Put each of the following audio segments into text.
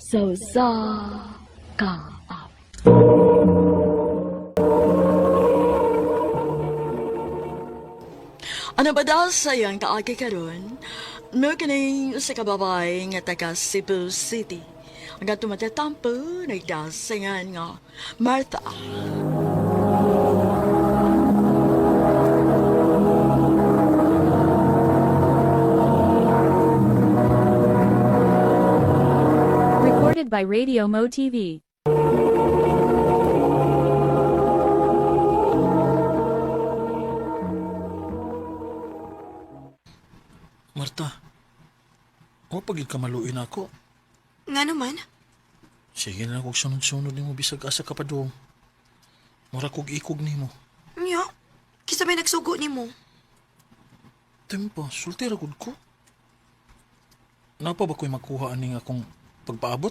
Sa usa ka awit. Ano ba daw sa iyang kaagi karon? Mo kining usa ka babae nga taga Cebu City. Ang atong matatampo nagdasingan nga Martha. Recorded by Radio Mo TV. Marta, wa pagid ka maluin ako. Nga naman, Sige na kog sunod-sunod nimo bisag asa ka padung. Mura kog ikog nimo. nya, kisa may nagsugo nimo. Tempo, sultira gud ko. Napa ba ko'y makuha aning akong pagpaabot?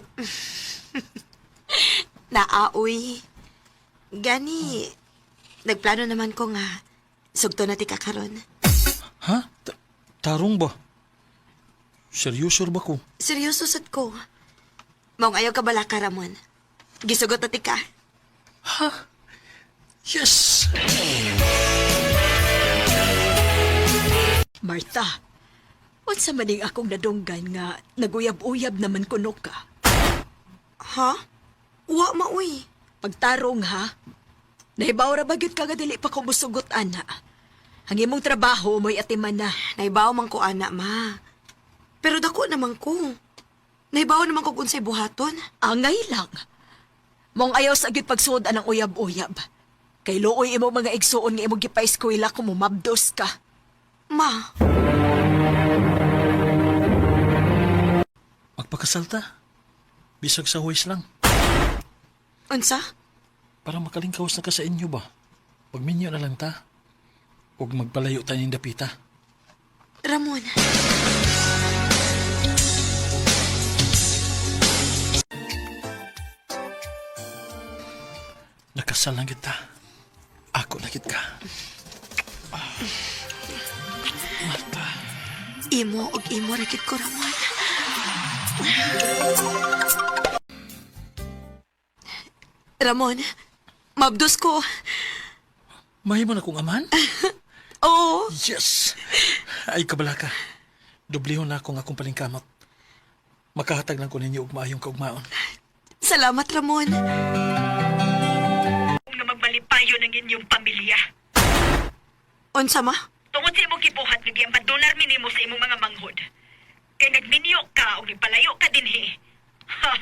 Naaoy. Gani, nagplano naman ko nga, sugto na ti ka karon. Ha? Tarong ba? Seryoso ba ko? Seryoso sad ko. Maong ayaw ka bala ka, Ramon. Gisugot na ti ka. Yes! Martha, unsa maning akong nadunggan nga naguyab-uyab naman kuno ka. Ha? Wa maoy. Pagtarong ha, nahibaw ra ba gyud ka nga dili pa ko musugot ana. Ang imong trabaho mo'y atiman na. Naibaw man ko ana, ma. Pero dako naman ko. Naibaw naman ko kung unsay buhaton. Angay lang. Mong ayaw sa gyud pagsuod anang uyab-uyab. Kay luoy imo mga igsuon nga imong gipa-eskwela kung mumabdos ka. Ma, Magpakasal ta. Bisag sa huwis lang. unsa? Para makalingkawas na ka sa inyo ba? Pagminyo na lang ta. Huwag magpalayo tayo ng dapita. Ramon. Nakasal lang kita. Ako na kita. Ah. Marta. Imo og imo ra gid ko, Ramon. Ramon, mabdos ko. Mahimo na kong amahan? Oo. Yes! Ay, kabala ka. Dublihon na akong akong palingkamot. Makahatag lang ko ninyo og maayong kaugmaon. Salamat, Ramon. Nga magbalipayo ng inyong pamilya. Unsa ma? Tungod sa imong gibuhat nga giambandonar minimo sa imong mga manghod. Kay nagminyo ka og nagpalayo ka dinhi. Ha,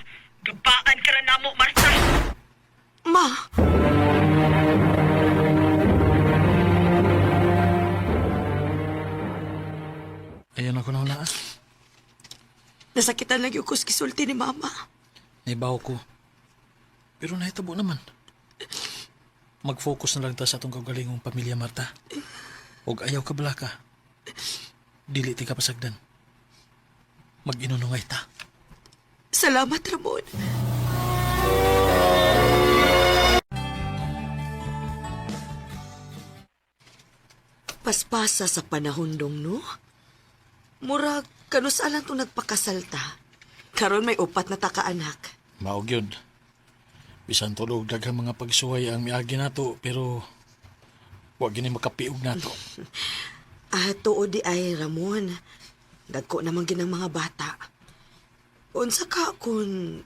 gabaan ka ra namo, Martha. Ma, Ayan ako na una. nasakitan lang yung kuskisulti ni Mama. Naibaw ko. Pero nahitabo naman. Mag-focus na lang ta sa atong kaugalingong pamilya, Marta. Og ayaw ka bala ka. Dili ti ka pasagdan. Mag-inunungay ta. Salamat, Ramon. Paspasa sa panahon dong, no? Murag, kanus alang itong nagpakasal ta. Karon may upat na taka-anak. Maog yun. Bisan tulog daghang mga pagsuway ang miagi nato pero wa gini makapiog nato. Ah, tuod di ay, Ramon. Dagko naman ginang mga bata. Unsa ka kung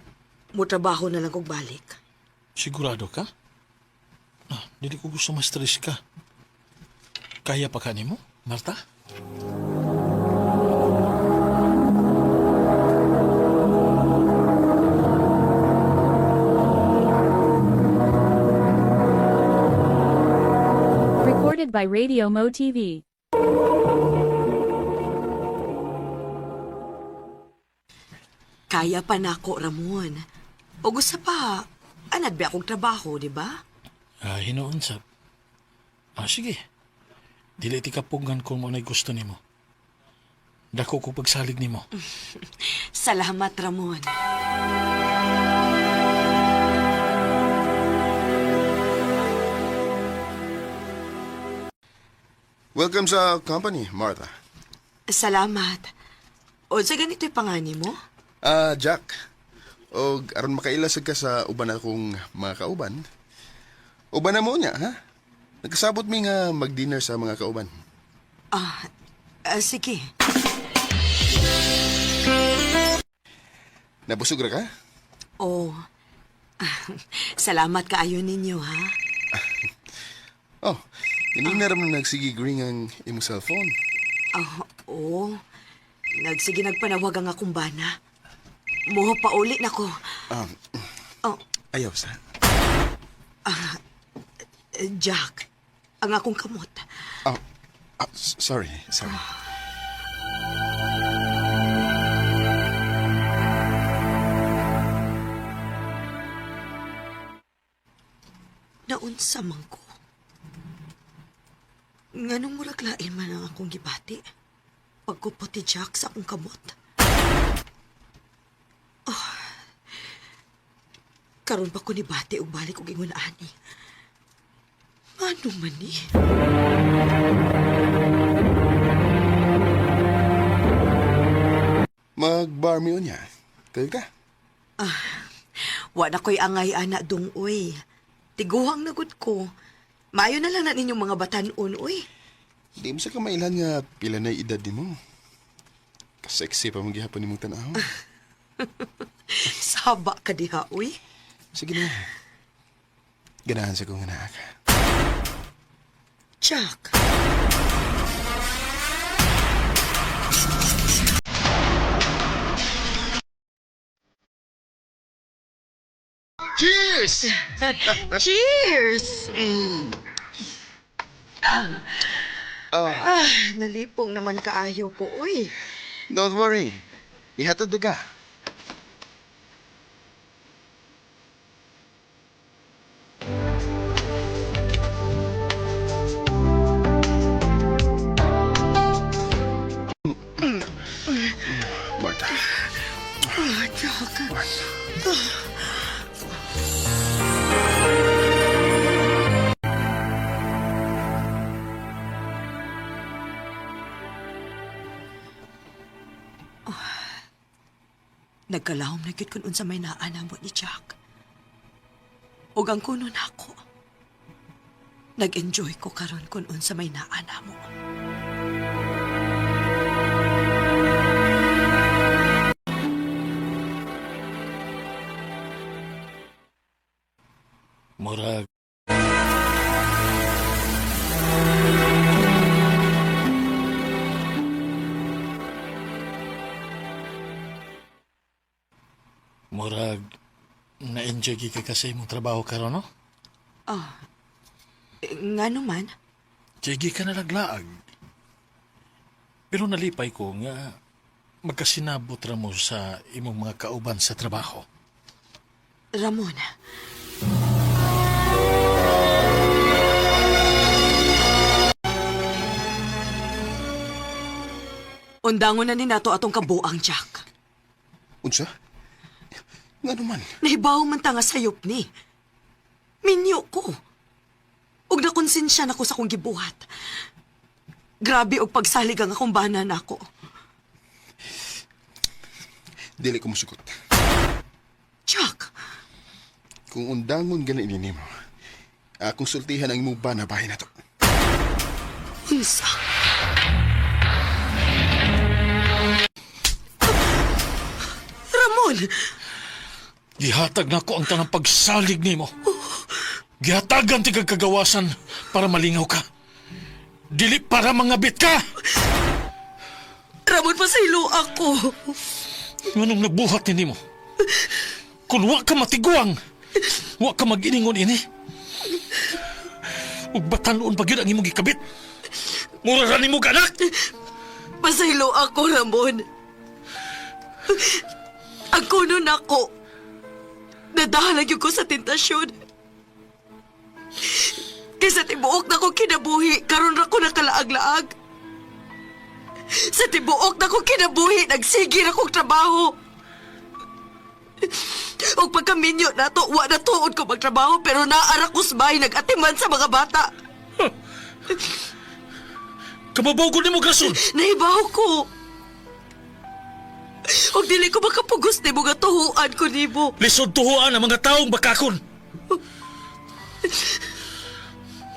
mutrabaho na lang kog balik? Sigurado ka? Ah, dili ko gusto ma-stress ka. Kaya pa ka nimo, Marta? Recorded by Radio Mo TV. Kaya pa nako, Ramon. O gusto pa, anad ba akong trabaho, di ba? Ah, hinuon sab. Ah, sige. Dili ti kapugan kung mo na'y gusto nimo. Dako ko pagsalig nimo. Salamat, Ramon. Welcome sa company, Martha. Salamat. O sa ganito'y pangani mo? Ah, Jack. Og aron makailasag ka sa uban akong mga kauban. Uban na mo niya, ha? Nagkasabot mi nga mag-dinner sa mga kauban. Ah, sige. Nabusog ra ka? Oh. Salamat kaayo ninyo, ha? Oh, kanina ra man nagsige ring ang imong cellphone. Ah, oo. Nagsige nagpanawag ang akong bana. Muho pauli na ko. Oh, Ayaw sa. Jack, ang akong kamot. Oh, sorry, sorry. Naunsa man ko. Nganong murag lain man ang akong gibati. Pagkupot ni Jack sa akong kamot. Oh. Karon pa ko ni bati og balik og ingon ani. Ano man ni? Mag-bar mi unya. Kayo ka? Wa na ko'y angay ana dong uy. Tiguhang nagud ko. Maayo na lang na ninyong mga batanon uy. Di mo sa kamailan nga pila na edad ni mo. Kaseksi pa mong gihapon nimong tan-aw. Saba ka diha uy. Sige na. Ganahan sa kong anak. Jack. Cheers! Cheers! Ah, nalipong naman kaayo ko uy. Don't worry. Ihatod na ka. Marta. Ah, Jack. Nagkalahom na gyud kun unsa may naa namo ni Jack. Ug ang kuno nako. Nag-enjoy ko karon kun unsa may naa namo. Murag Murag na-enjoy gyud ka kasi imong trabaho karon, no? Eh, Ngano man? Sige ka nalaglaag. Pero nalipay ko nga magkasinabot ra mo sa imong mga kauban sa trabaho. Ramon. Undangon na ni nato atong kabuang, Jack. Unsa? Nga naman. Nahibaw man ta nga sayop ni. Minyo ko. Ug nakonsensya na ko sa akong gibuhat. Grabe og pagsalig ang akong bana nako. Dili ko musugot. Jack, Kung undangon gani ini nimo, akong sultihan ang imong bana bahin na to. unsa? Ramon! Gihatag nako ang tanang pagsalig nimo. Gihatagan ti kag kagawasan para malingaw ka. Dili para mangabit ka. Ramon, pasaylo ako. Nganong nabuhat ni nimo? Kung wa ka matiguang, wa ka mag-iningon ini. Ug batan-on pa gyud ang imong gikabit. Mura ra nimo anak. Pasaylo ako, Ramon. Ang kuno nako. Nadahalag yun ko sa tentasyon. Kaysa tibuok na ko kinabuhi, karon ra ko nakalaag-laag. Sa tibuok na ko kinabuhi, nagsige ra kong trabaho. Og pagkaminyo na to, wa na tuod ko magtrabaho, pero naara ko sa bahay, nag-atiman sa mga bata. Kababaw ko nimo grason. Nahibaw ko. Og dili ko makapugos nimo nga tuhuan ko nimo. Lisod tuhuan ang mga taong bakakon.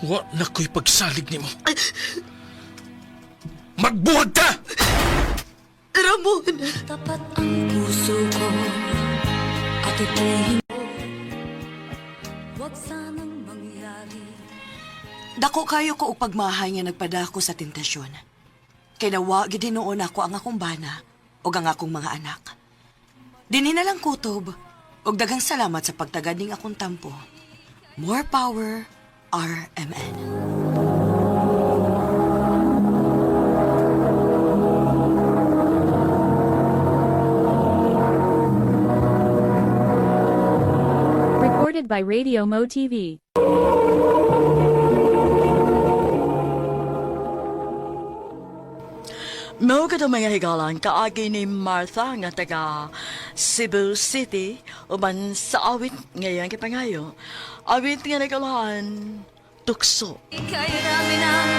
Wa na ko'y pagsalig nimo. Magbuhag ka! Ramon! Tapat ang puso ko at ito'y huwag sanang mangyari. Dako kayo ko og pagmahay nga nagpadako sa tentasyon. Kay nawa gid hinuon ako ang akong bana ug ang akong mga anak. Dinhi na lang kutob ug daghang salamat sa pagtagad ning akong tampo. More power, RMN. Recorded by Radio Mo TV. Mao kadto mga higalan kaagi ni Martha nga taga Cebu City uban sa awit ngayon kipangayo. Awit nga nagalahan tukso. Ika'y rami ng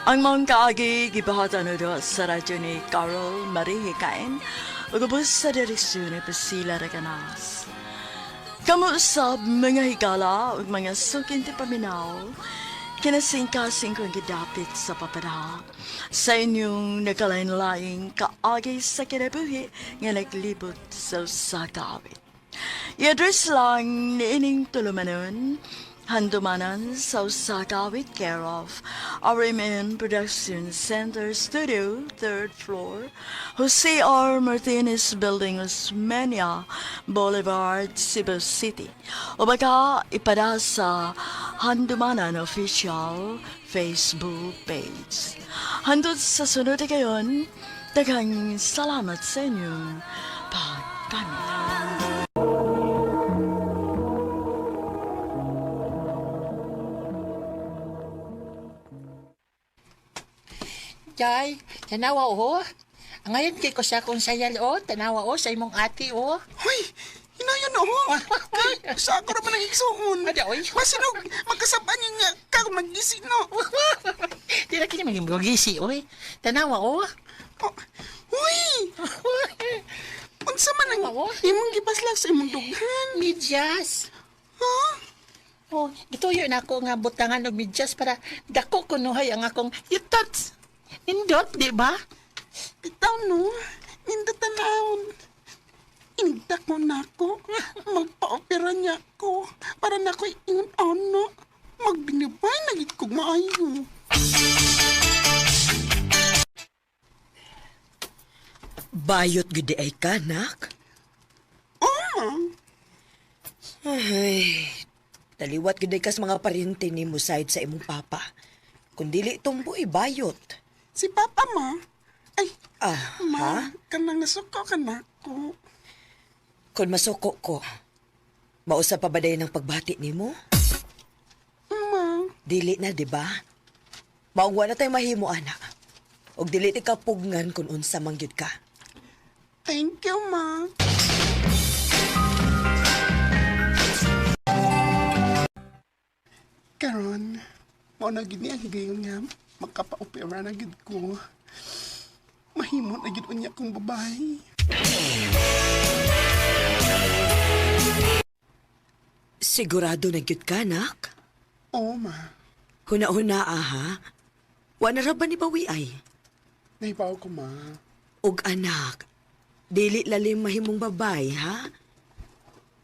Ang mga kaagi gibahatan na sa radyo ni Carol Marie Hikain ug ubos sa direksyon ni Priscilla Recanas. Kamo usab mga higala ug mga sukin ti paminaw, kinasingkasing kong gidapit sa papada sa inyong nagkalain-laing kaagi sa kinabuhi nga naglibot sa usa ka awit. I-address lang niining tulumanon, handumanan sa usa ka awit, care of RMN Production Center Studio, third floor, Jose R. Martinez Building, Osmeña Boulevard, Cebu City. O baka ipada sa Handumanan Official Facebook page. Handot sa sunod na kayon, daghang salamat sa inyong pagpaminaw. Jay, tanawa oh. Ngayon kay ko sa akong sayal oh, tanawa oh sa imong ate oh. Hoy! Hinayon oh! Kay, sa ako naman ang igsuon. Ada, oy. Masinog, magkasabaan niya niya ka kung mag-isi, no? Di na kini maging gisi oy. Tanawa oh. Oh, Huy! Unsa man ang Oo. imong gipaslak sa imong dughan? Medyas. Ha? Oh, gituyo na ako nga butangan og medyas para dako kunuhay ang akong yutot. Nindot, di ba? Bitaw, no? Nindot tanawon. Inigda ko na ako. Magpa-opera niya ko. Para na ko'y ingon ano. Magbinibay na gid kog maayo. Bayot gud di ay ka, nak. Oh, Ay, taliwat gud ay kas mga paryente nimo side sa imong papa. Kung dili tumboy, bayot. Si Papa, ma. Ay, Ah, ma, ha? kanang nasuko ka na ako. Kung masuko ko, mausa pa ba dayon ang pagbati nimo? Ma, Dili na, di ba? Maong wa na tayo mahimo, anak. Og dili ti kapugngan kung unsa man gyud ka. Thank you, ma. Karon, mao na gid ni ang higayon nga makapa-opera na gid ko. Mahimo na gid unya kong babae. Sigurado na gyud ka, nak? Oo, ma. Huna-huna, aha. Wa na ra ba ni bawi ay? Nahibaw ko, ma. Og anak, dili lalim mahimong babay, ha?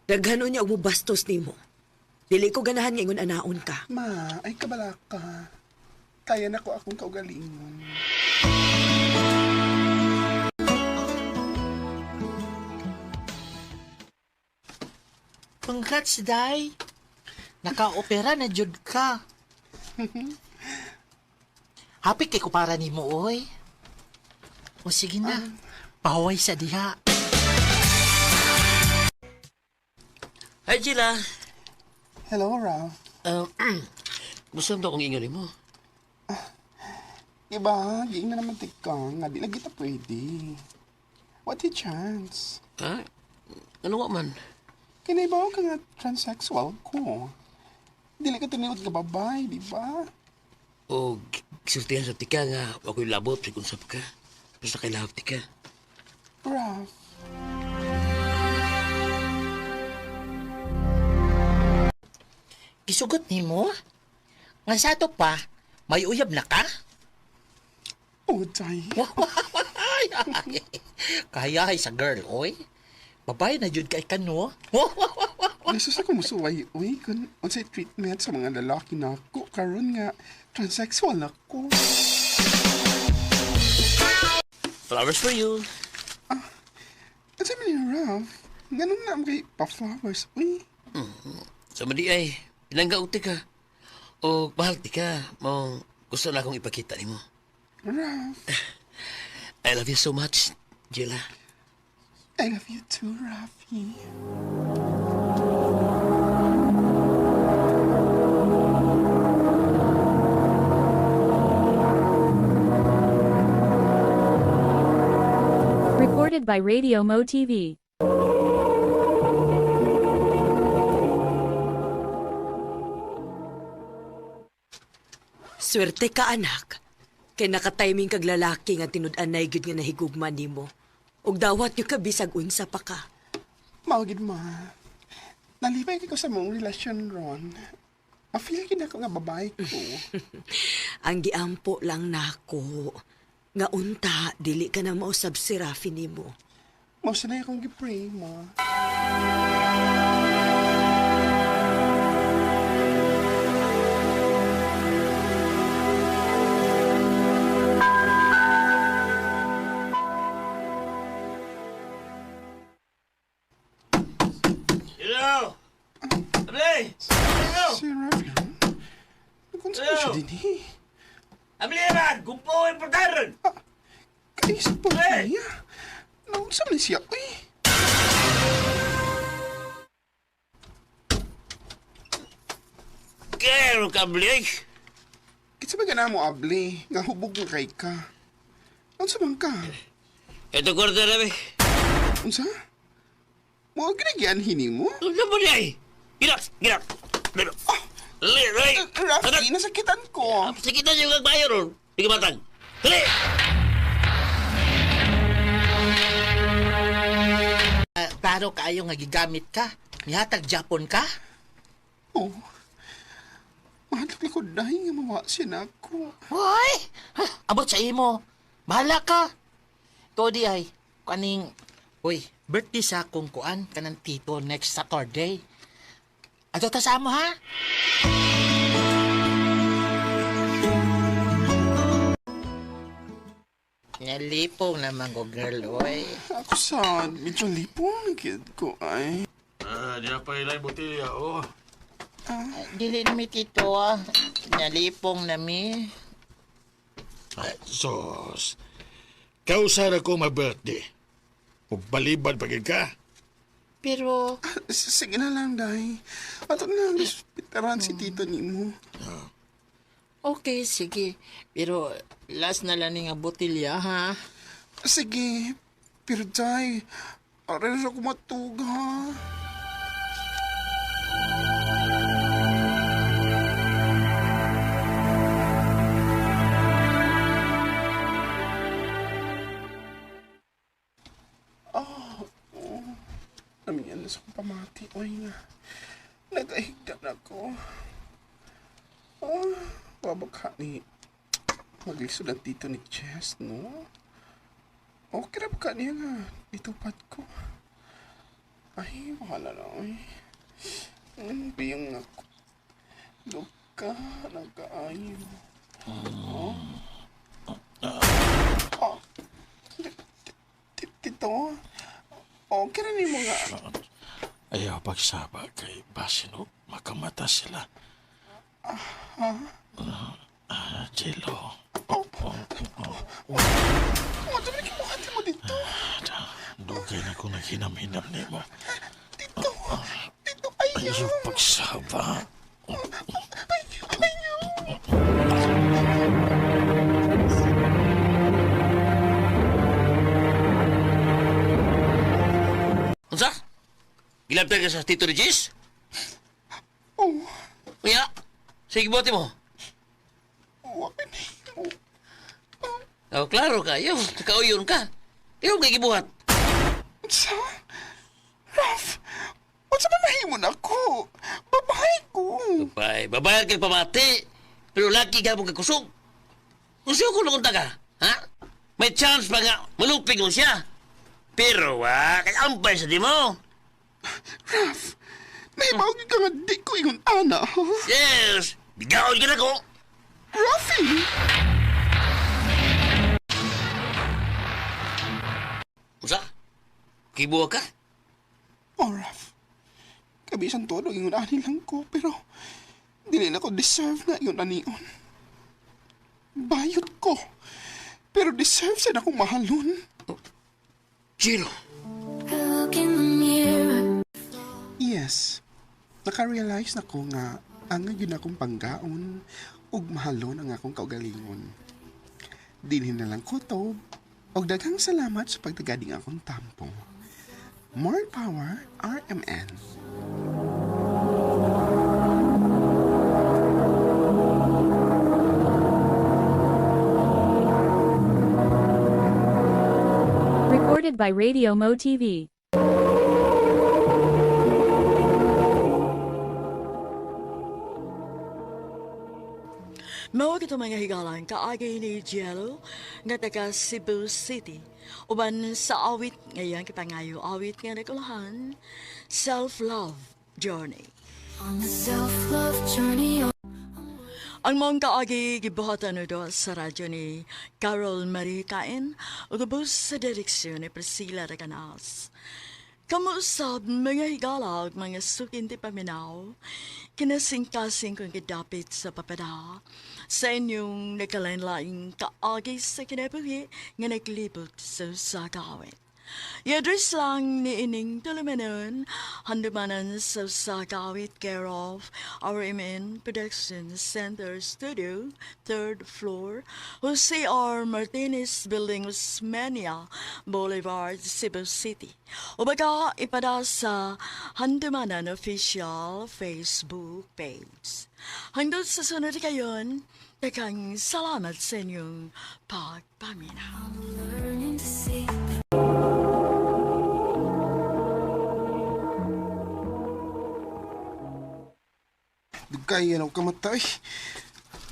Daghan unya og mobastos nimo. Dili ko ganahan nga ingon anaon ka. Ma, ay kabala ka. Kaya na ko akong kaugalingon. Congrats, Day. Naka-opera na jud ka. Happy kay ko para nimo oy. O sige na. Paway sa diha. Hi, Gila. Hello, Ralph. Gusto mo akong ingon mo? Diba, giing na naman tika nga di lagi ta pwede. What a chance. Ha? Ano wa man? Kinaibaw ka nga transsexual ko. Dili ka tiniod ka babay, di ba? O, sultihan sa tika nga ako'y labot sa kung ka. Basta kay lahap tika. Ralph. Gisugot nimo? Nga sa ato pa, may uyab na ka? Oh, day. Kaya ay sa girl, oy. Babae na jud kay kano. Nasus ako musuway, uy, kung unsay treatment sa mga lalaki na ako, karon nga, transsexual na ko. Flowers for you. Ano sabi ni Ralph? Ganun na kay pa-flowers, uy. Sa madi ay, pinanggaunti ka. O mahal ti ka, mo gusto na akong ipakita nimo. Ralph, I love you so much, Jilla. I love you too, Rafi. Recorded by Radio Mo TV. Swerte ka, anak. Kay nakatiming kag lalaki nga tinud-anay gyud nga nahigugma nimo. Ug dawat gyud ka bisag unsa pa ka. Mao gid ma. Nalipay ko sa mong relasyon ron. Ma-feel gid ako nga babae ko. Ang giampo lang nako nga unta dili ka na mausab si Rafi nimo. Mao sanay akong gi-pray, ma. Hello! Abli! Si Rafi, kung saan siya din eh. Abli man! Gumpo importaron! Kaisip po niya. Naunsa man siya, uy. Kero ka, Abli! Kitsa ba gana mo, abli? Nga hubog nga kay ka. Unsa man ka? Ito kwarta na, be. Unsa? Mo ginagian hini mo? Ano ba niya eh? Ginak! Ginak! Liro! Liro! Rafi, nasakitan ko. Sakitan niyo kag bayo ron. Sige batang. Dali! Klaro kaayo nga gigamit ka. Mihatag Japon ka. Oh. Mahadlok na ko dahil nga mawa siya na ako. Hoy! Ha, abot sa imo. Bahala ka. To di ay, kaning, uy, birthday sa akong kuan, kanang tito next Saturday. Ato ta sa amo, ha? Nalipong naman ko, girl, oy. Ako sa medyo lipong kid ko ay. Ah, di na pa ilay botilya, oh. Dili na mi, tito, ah. Nalipong na mi. Ay, sos. Kausa ra ko ma-birthday. Mugbalibad pa gid ka. Pero, Sige na lang, day. Ato na lang respetaran si tito ni mo. okay, sige. Pero, last na lang ni nga botilya, ha? Sige. Pero day, aray na ako matug, ha? Ah, oh. Namiyan na sa akong pamati. Oy nga. Nagahigda na ko. Oh, wabakha ni maglisod ang tito ni Chess, no? Okay ra ba ka niya nga? Itupad ko. Ay, bahala na. Ay. Biyong ako. Luka, nagkaayo. Oh. Oh. Tito? Okay ra ni mga... Ayaw pagsaba kay Basino, makamata sila. Ah, Jello. Oh, oh. Oh, sabi na kibuhati mo dito. Dugay na kong naghinam-hinam nimo. Tito, Tito, ayaw. Ayaw pagsaba. Ayaw, ayaw. Unsa? Gilabtan ka sa Tito ni Jis? Oh, Uya! Sige, bote mo. wag na mo. Oh, klaro ka. Yung, kauyon ka. Ikaw kay gibuhat. Unsa? Raf, unsa man mahimo nako? Babae ko. Babae, babae kay pamati. Pero laki ka mo kakusog. Unsa ko nung ka? Ha? May chance pa nga malupig mo siya. Pero wa, kay ampay sa di mo. Raf, nahibaw gyud ka nga di ko ingon ana, ha? Yes, bigaon ka na ko. Rafi! Unsa? Kibuha ka? Oh, Raf. Kabisan todo ingon ani lang ko, pero dili na ko deserve nga ingon anion. Bayot ko. Pero deserve sa akong mahalon. Gino. I look in the mirror. Yes. Naka-realize na ko nga ang yun akong panggaon ug mahalon ang akong kaugalingon. Dinhin na lang ko to og daghang salamat sa pagtagading akong tampo. More power, RMN. Recorded by Radio Mo TV. Mao kito mga higalan kaagay ni Jello nga taga Cebu City. Uban sa awit ngayang kipangayo awit nga nagulahan, Self-Love Journey. On a self-love journey. Ang mong kaagi gibuhatan do sa radyo ni Carol Marie Caen ug ubos sa direksyon ni Priscilla Recanas. Kamuusab mga higala ug mga sukinti paminaw, kinasingkasing kong gidapit sa papada sa inyong nagkalain-laing kaagi sa kinabuhi nga naglibot sa usa ka awit. I-address lang ni ining tulumanon, handumanan sa usa ka awit, care of RMN Production Center Studio, 3rd floor, Jose R. Martinez Building, Osmeña Boulevard, Cebu City. O baga ipada sa Handumanan Official Facebook page. Hanggang sa sunod kayon, daghang salamat sa inyong pagpaminaw. Learning to see. Dugay yan ako kamatay.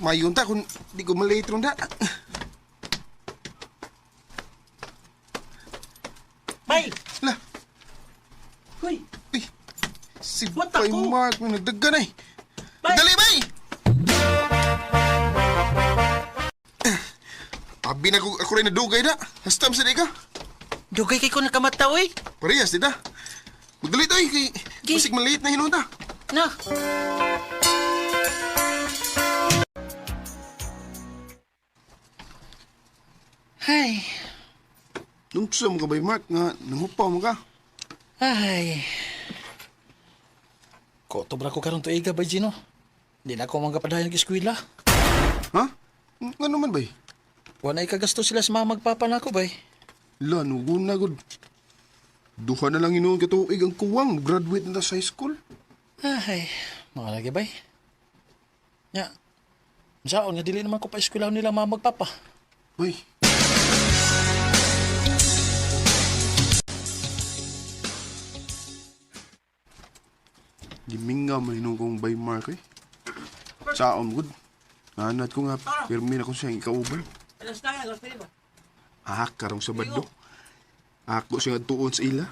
Mayon ta kung di ko malate ron da. Bay! La, Hoy! uy. Si What Bay ako? Mark, may nagdagan ay. Bay! Dali, bay! Abi na ko, ako rin nadugay da. Hastam sa di ka. Dugay kay ko nakamata, oy! Parehas, di ta. Magdali tayo, kay Gi. basig malate na hinunta. Na! Ay, Nung sa mo ka, Bay Mark, nga nangupaw mo ka. ay. Koto bra ko karon tuiga bay Gino. Di na ako magkapadayon og eskwela. Ha? Nga naman, bay? Wa na ikagasto sila sa mga magpapa nako bay. La, nugon na gud. Duha na lang inuon katuig ang kuwang. Graduate na ta sa high school. Ay, mga lagi bay. Nya. Saon nga dili naman ko pa eskwela nila mga magpapa. Uy. Giminga man inuon kong Bay Mark eh. Saon gud. Nanat ko nga, pirmi na ko siya ikauban. Ah, karong Sabado. Ako siya tuon sa ila.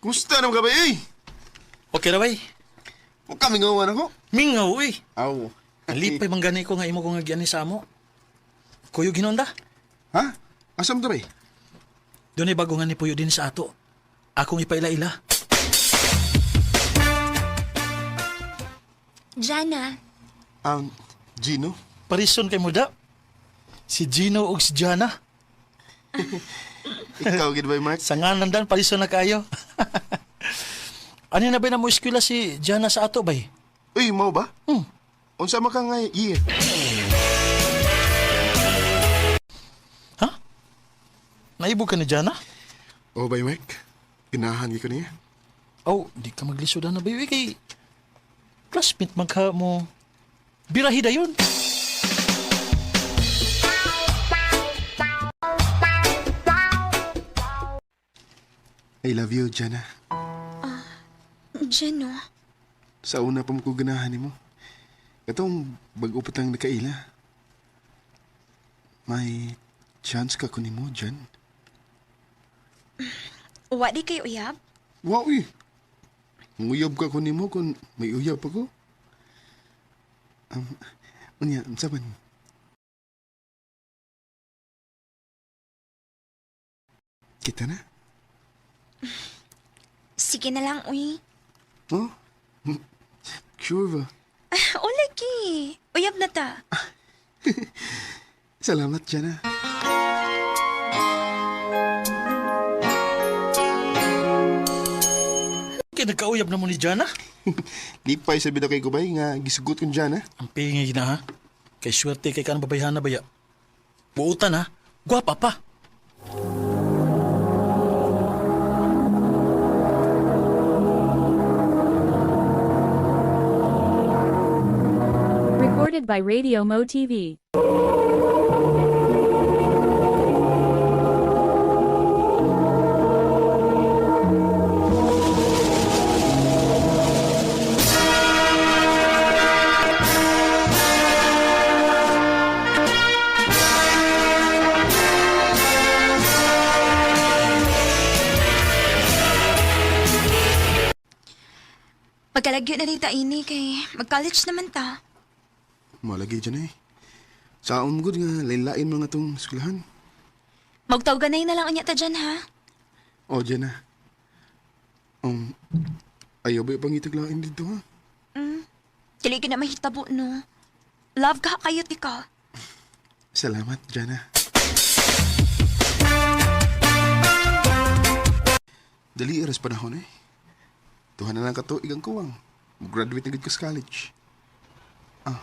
Kumusta naman ka ba, eh? Okay ra bay. Huwag kami ngawan ako. Mingaw uy. Aw. Lipay man gani ko nga imo ko nga giani sa amo. Kuyog hinonda. Ha? Asam to, bay? Doon ay bago nga ni Puyo din sa ato. Akong ipaila-ila. Jana, Gino? Parison kay muda. Si Gino ug si Jana. Ikaw, gid bay, Mark? Sa ngalan dan, parison na kayo. Ano na ba na mo eskwela si Jana sa ato bay? Uy, mau ba? Hmm. Unsa man ka nga year? Ha? Naibog ka ni Jana? Oh, bay, Mark. Ginahan gid ko niya. Oh, di ka maglisod na ba yun? Kay classmate man ka mo. Birahi dayon. I love you, Jana. Jen, no? Sa una pa mo ko ganahan nimo. Katong bag-o pa tang nakaila. May chance ka ko nimo, Jan. Wa di kayo uyab? Wow, eh. Nguyab ka ko nimo kung may uyab ako. Unya, unsa man? Kita na? Sige na lang, uy. Oh? Sure ba? O lagi. Uyab na ta. Salamat, Jana. Kaya nagkauyab na mo ni Jana. Lipay sa bitaw kay Gubay nga gisugot kong Jana. Ang pingay na ha. Kay swerte kay kanang babayhana baya. Buutan ha. Gwapa pa. Recorded by Radio Mo TV. Pagkalagyo na rin ta ini kay mag-college naman ta. Malagi dyan eh. Sa good nga, lain-lain mga tong eskwelahan. Magtawganay na lang unya ta dyan, ha? O, dyan na. Um, ayaw ba yung pangitaglain dito ha? Dili ka na mahitabo, no? Love ka kayo, tika. Salamat, Jana. Dali, aras panahon eh. Tuhan na lang katuig ang kuwang. Graduate na gid ko sa college. Ah,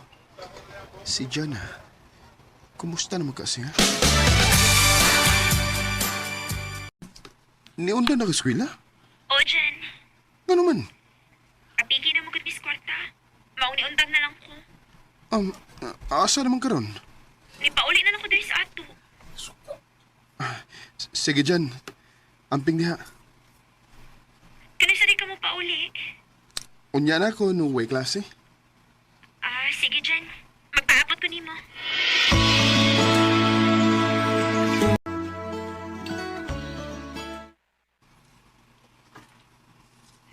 si Jana. Kumusta naman kasi ha? Niunda na ka eskwela? O, Jen. Ano man? Apigi na mo gud mis kwarta. Mauni-undang na lang ko. Asa naman karon? Nipauli na lang ko diri sa ato. Sige Jan. Amping diha. Kani sa di ka mo pauli. Unya na ako no way klase. Ah, sige, Jen. Magpaabot ko nimo.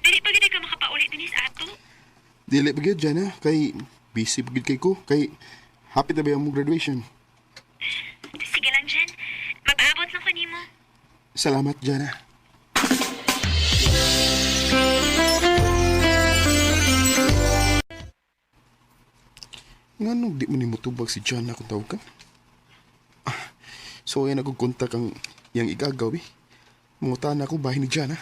Dili pa gid ka makapauli dinhi sa ato. Dili pa gyud Jana kay busy pa gyud kay ko kay happy na ba ang graduation. Sige lang, Jen. Magpaabot lang ko nimo. Salamat Jana. Nganong di mo nimo tubag si Jana kung tawag ka? Ah, so yan ako kontak ang iyang igagaw eh. Mangutan ako bahay ni Jana.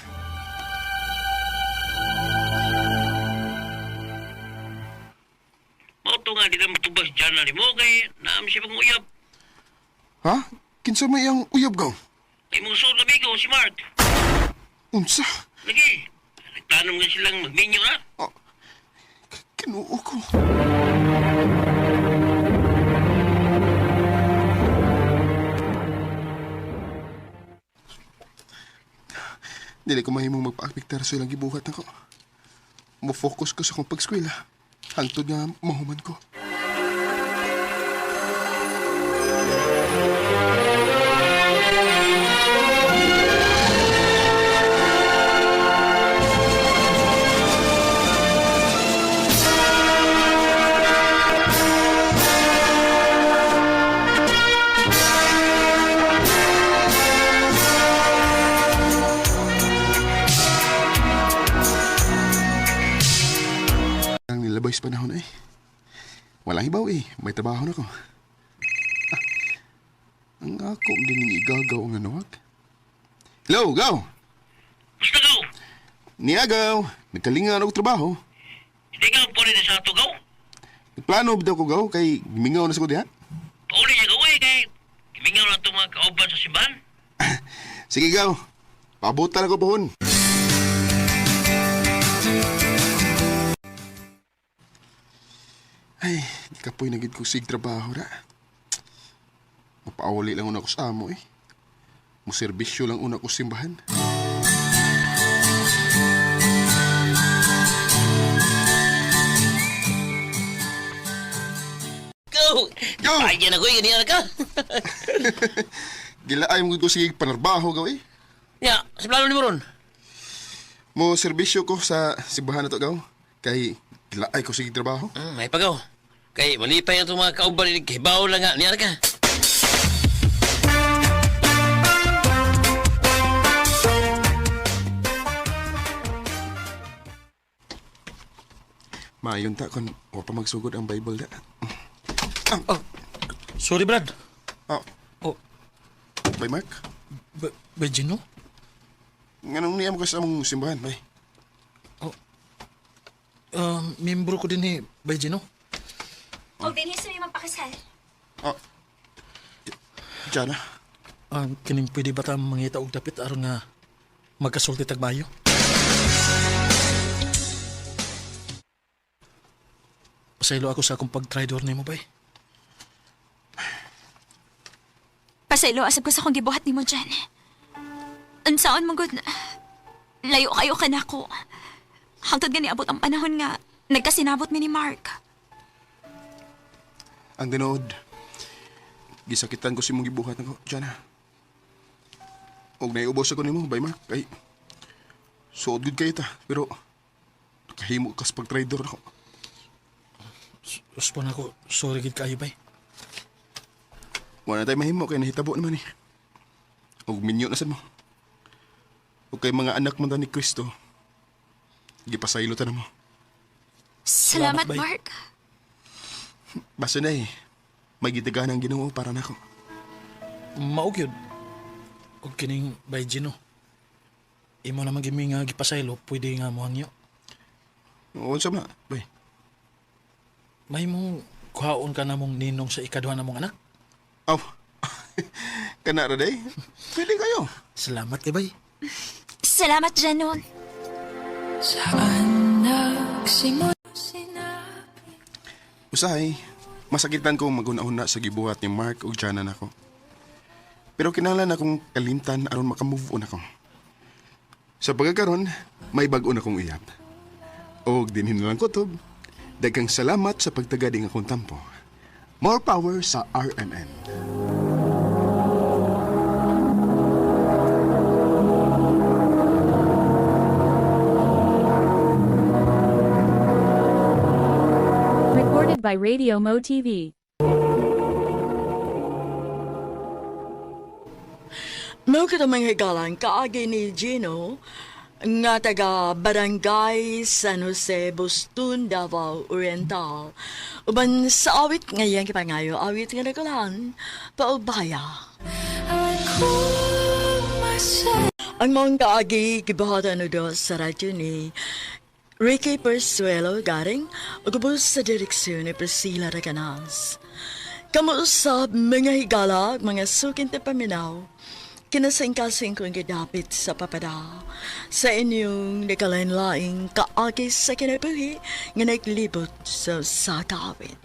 Mao to nga di na matubas dyan na nimo kay naam siya pang uyab. Ha? Kinsa may iyang uyab gaw? Kay mong suod amigo si Mark. Unsa? Lagi. Nagtanom nga silang magminyo na. Ah, kinuo ko. Dili ko mahimong magpa-apektar sa ilang gibuhat nako. Mo-focus ko sa akong pag-eskwela. Hangtod nga mahuman ko. Ang nilabay sa panahon eh. Walang hibaw eh. May trabaho na ko. Ah, ang ako din yung igagaw ang anuwag. Hello, gaw! Basta gaw. Niagaw! Nagkalingan og trabaho. Hindi ka puli na sa ato gaw. Nagplano ba daw ko gaw kay mingaw na sa ko diha? Pauli niya gaw eh kay mingaw na itong mga kauban sa simbahan. Sige gaw. Pabutan ako pohon. Ay, di ka po'y nagid ko sig trabaho ra. Mapauli lang una ko sa amo eh. Muserbisyo lang una ko simbahan. Gaw! Gaw! Ay, yan ako, ganyan ka. Gilaay mo ko sige panarbaho gaw eh. Ya, sa plano ni mo ron. Mo serbisyo ko sa simbahan na to gaw. Kay gilaay ko sige trabaho. May pagaw. Kay malipay ang itong mga kauban ni Kibaw lang nga. Niya ka. Maayon ta kon wa pa magsugod ang Bible da. Sorry, Brad. Oh, Oh, bay Mark. ba Gino? Nganong niya mo ka sa among simbahan bay? Membro ko din ni Bay Gino. Og dinhi sa may mapakasal. Oh. Jana. Kining pwede ba ta mangita og dapit aron nga magkasulti tag maayo? Pasaylo ako sa akong pag-traidor nimo bay. Pasaylo asab ko sa akong gibuhat nimo dyan. Unsaon mo gud, layo kayo kanako. Hangtod gani abot ang panahon nga nagkasinabot mi ni Mark. Ang tinuod. Gisakitan ko si mong gibuhat nako, Jana. Og naiubos ako nimo, bay Mark. Kay suod gud kay ta, pero kahimo kas pag-traidor ako. Usbon ako, sorry gid kaayo bay. Wala na tayo mahimo kay nahitabo naman eh. Og minyo na sad mo. Og kay mga anak man ta ni Kristo, gipasaylo ta na mo. Salamat, Salamat, bay. Mark. Basta na eh, may gitagaan ang Ginoo para nako. Mao gyud. Og kining Bay Gino. Imo naman gimi nga gipasaylo, pwede nga mohangyo. Unsa man, bay? May mong kuhaon ka namong ninong sa ikaduha namong anak. Aw. Kana ra day. Pwede kayo. Salamat kay bay. Salamat, Janon. Usahay, masakitan ko maghuna-huna sa gibuhat ni Mark ug Jana nako. Pero kinahanglan akong kalimtan aron makamove on ako. Sa pagkakaron, may bag-o na kong uyab. Og dinhin na lang kutob. Daghang salamat sa pagtagading akong tampo. More power sa RMN. Recorded by Radio Mo TV. Mao kita mga higalan kaagi ni Gino nga taga Barangay San Jose, Bustun, Davao Oriental. Uban sa awit ngayon kipangayo, awit nga nagulahan, paubaya. Ang mga kaagi gibuhatan do sa radyo ni Ricky Persuelo Garing ug ubos sa direksyon ni Priscilla Recanas. Kamuusab mga higala, mga sukin te paminaw, kinasingkasing kong gidapit sa papada sa inyong nakalain-laing kaagi sa kinabuhi nga naglibot sa sakawit.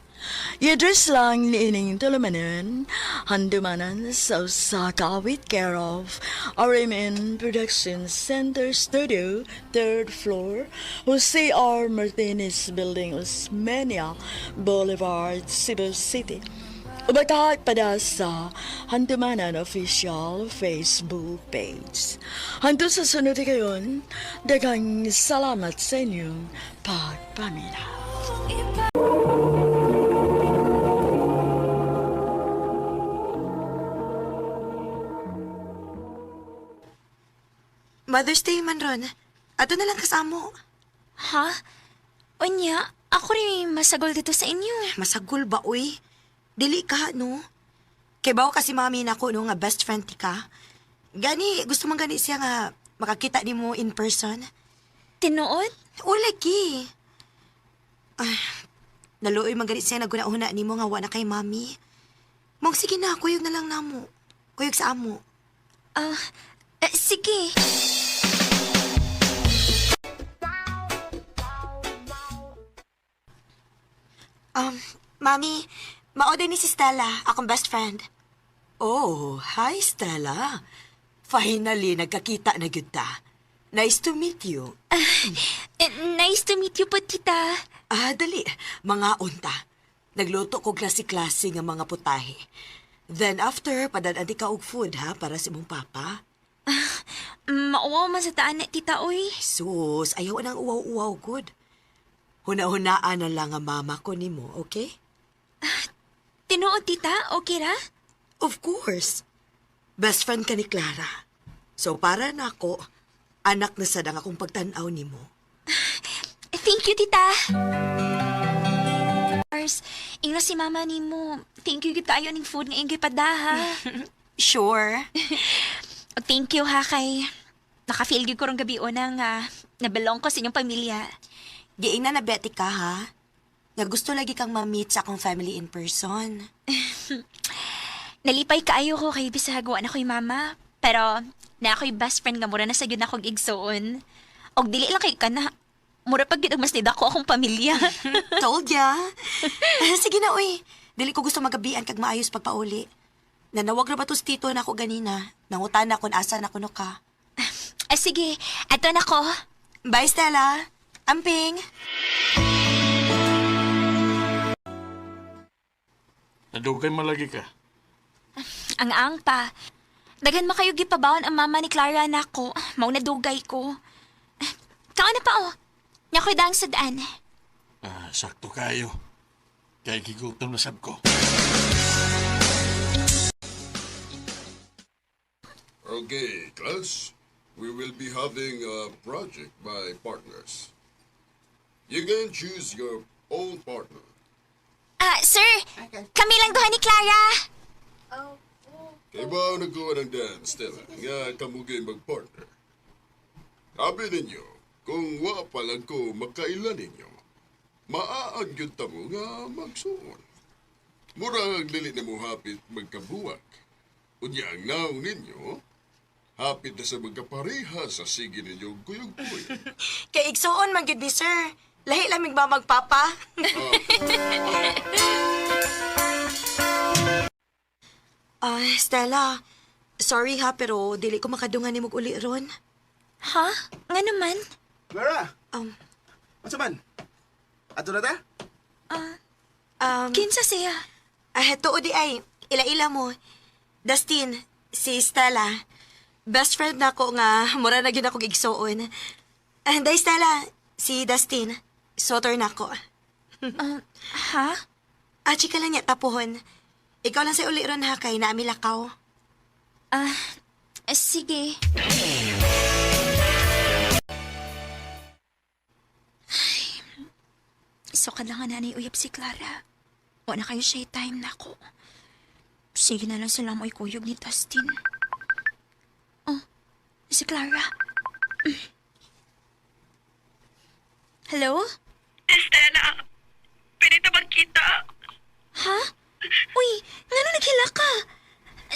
I-address lang ni ining tulumanon, handumanan sa Sakawit, care of RMN Production Center Studio, third floor, Jose R. Martinez Building, Osmeña Boulevard, Cebu City. Ubatahak pada sa Handumanan Official Facebook page. Hanggang sa sunod kayon, daghang salamat sa inyong pagpaminaw. Mother's Day man ron. Ato na lang kasamo. Ha? Unya, ako rin masagol dito sa inyo. Masagol ba, uy? Dili ka, no? Kay bawo kasi mami nako no nga best friend ti ka. Gani, gusto man gani siya nga makakita nimo in person. Tinuod? O lagi. Ay, naluoy man gani siya naguna-una nimo nga wa na kay mami. Mong sige na, kuyog na lang namo. Kuyog sa amo. Ah, eh, sige. Mami, mao din ni si Stella, akong best friend. Oh, hi Stella. Finally, nagkakita na gyud ta. Nice to meet you. Eh, nice to meet you po, tita. Ah, dali. Mga unta. Nagluto ko klase-klase nga mga putahe. Then after, padad-an ka og food ha para sa imong papa. Mauwaw man sa taan na, tita, uy. Sus, ayaw nang uwaw-uwaw good. Huna-hunaan na lang ang mama ko nimo, okay? Tinuod, tita? Okay ra? Of course. Best friend ka ni Clara. So para nako, anak na sad ang akong pagtan-aw nimo. Thank you, tita. Ars, ingna si mama nimo. Thank you gyud kaayo ning food nga iyang gipada, ha. Sure. Ug thank you ha kay naka-feel gyud ko rong gabi una nga nabelong ko sa inyong pamilya. Giingna na Betty ka ha. Nga gusto lagi kang ma-meet sa akong family in person. Nalipay kaayo ko kay bisag wa na ko'y mama. Pero na ako'y best friend nga mura na sa gyud akong igsoon. Og dili lang kay kana. Mura pag gyud og mas nidako akong pamilya. Told ya. Sige na, uy. Dili ko gusto magabian kag maayos pagpauli. Nanawag ra ba to si tito na ako ganina? Nangutan na kung asa na kuno ka. Ah, sige, ato na ko. Bye, Stella. Amping. Nadugay malagi ka. Ang ang pa. Daghan makayo gipabawon ang mama ni Clara nako. Mao na dugay ko. Kaon na pa oh. Nya ko'y daang sa daan. Ah, sakto kayo. Kay gigutom na sab ko. Okay, class. We will be having a project by partners. You can choose your own partner. Ah, sir. Kami lang duha ni Clara. Kay ba nagkuha ng dance, Stella, nga kamugay magpartner. Sabi ninyo, kung wa pa lang ko makailan ninyo, maaag yun ta mo nga magsuon. Mura ang dili na mo hapit magkabuwak. Unya ang naong ninyo, hapit na sa magkapareha sa sige ninyo kuyog-kuyog. Kay igsuon man gyud ni sir. Lahi lamig ba magpapa? Ah, Stella. Sorry ha, pero dili ko makadungan nimo og uli ron. Ha? Nga naman? Clara! Um, Unsa man? Ato na ta? Kinsa siya? Ah, tuod di ay, ila-ila mo. Dustin, si Stella. Best friend na ako nga, mura na gyud ako igsuon. Ah, day Stella, si Dustin. Sotor na ako. Ha? Ah, chika lang niya, tapuhon. Ikaw lang sa uli ron ha, kay naami lakaw. Ah, sige. Ay, so kailangan na ni uyab si Clara. Wala na kayo siya time na ako. Sige na lang sila mo'y kuyog ni Dustin. Oh, si Clara. Hello? Estela, pwede ta magkita. Ha? Uy, ngano naghila ka?